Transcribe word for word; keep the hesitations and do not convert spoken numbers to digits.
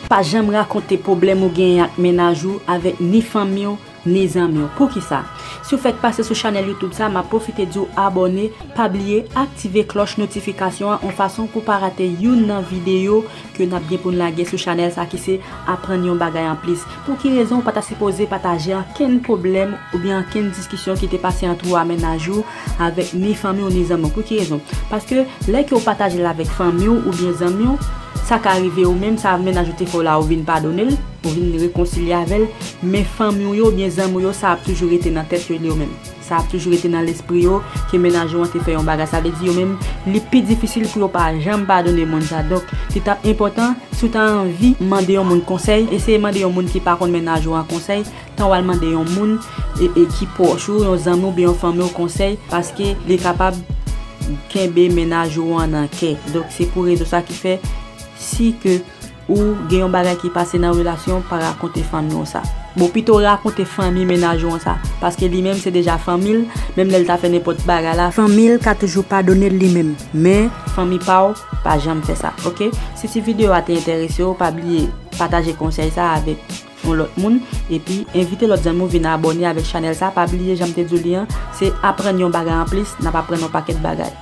Pa janm rakonte pwoblèm ou genyen ak mennaj ou avèk ni fanmi w, ni zanmi w. Poukisa? Si w fèk pase sou chanèl YouTube sa, m ap pwofite di w abòne, pa bliye aktive klòch notifikasyon an yon fason pou w pa rate youn nan videyo ke n ap gen pou n lage sou chanèl sa ki se aprann yon bagay anplis. Pou ki rezon ou pa ta sipoze pataje ankenn pwoblèm oubyen ankenn diskisyon ki te pase ant ou a mennaj ou avèk ni fanmi w ni zanmi w? Pou ki rezon? Paske lè ke w pataje l avèk fanmi w oubyen zanmi w, sa ka rive ou menm, sa mennaj ou te fè w la, ou vin padone l, ou vin rekonsilye avè l, men fanmi w yo oubyen zanmi w yo, sa ap toujou rete nan tèt yo li yo menm. Sa ap toujou rete nan lespri yo ke mennaj ou an te fè yon bagay. Sa vle di yo menm, li pi difisil pou yo pa janm padone moun sa. Donk, li t ap enpòtan, si w ta anvi mande yon moun konsèy, eseye mande yon moun ki pa konn mennaj ou an konsèy, tan w al mande yon moun e, e ki pwòch ou, yon zanmi oubyen yon fanmi w konsèy, paske li kapab kenbe mennaj ou an nan kè. Donk, se pou rezon sa ki fè, si ke ou gen yon bagay ki pase nan relasyon, pa rakonte fanmi w sa. Bon, pito rakonte fanmi mennaj ou an sa, paske li menm se deja fanmi l, menm lè l ta fè nenpòt bagay la, fanmi l ka toujou padone l li menm. Men, fanmi pa w, pa janm fè sa, oke? Si ti videyo a te enterese w, pa bliye pataje konsèy sa avèk yon lòt moun, epi envite lòt zanmi w vin abòne avèk chanèl sa. Pa bliye, jan m te di w li an, se aprann yon bagay anplis, n ap aprann yon pakèt bagay.